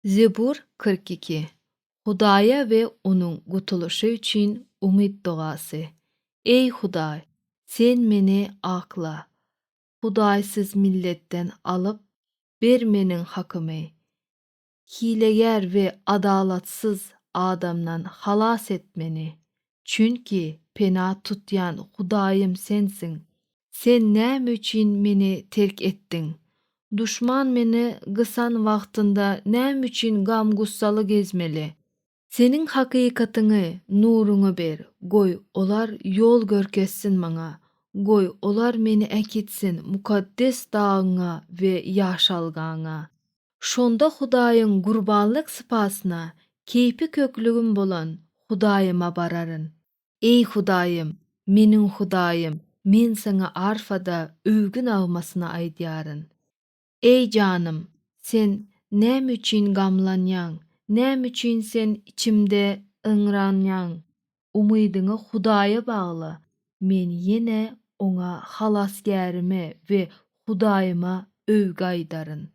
Zebur 42. Hudaýa we Onuň gutulyşy üçin umyt dogasy. Eý Hudaý, Sen meni akla, hudaýsyz milletden alyp, ber meniň hakymy. Hilegär we adalatsyz adamdan halas et meni. Çünki pena tutýan Hudaýym Sensiň. Sen näme üçin meni terk etdiň? Duşman meni gysan wagtynda näme üçin gam-gussaly gezmeli? Seniň hakykatyňy, nuruňy ber, goý, olar ýol görkezsin maňa. Goý, olar meni äkitsin mukaddes dagyňa we ýaşalgaňa. Şonda Hudaýyň gurbanlyk sypasyna, keýpi köklügim bolan Hudaýyma bararyn. Eý Hudaýym, meniň Hudaýym, men Saňa arfada öwgi nagmasyny aýdýaryn. Eý janym, sen näme üçin gamlanýaň, näme üçin sen içimde yňranýaň? Umydyňy Hudaýa bagla, men ýene Oňa Halasgärime we Hudaýyma öwgi aýdaryn.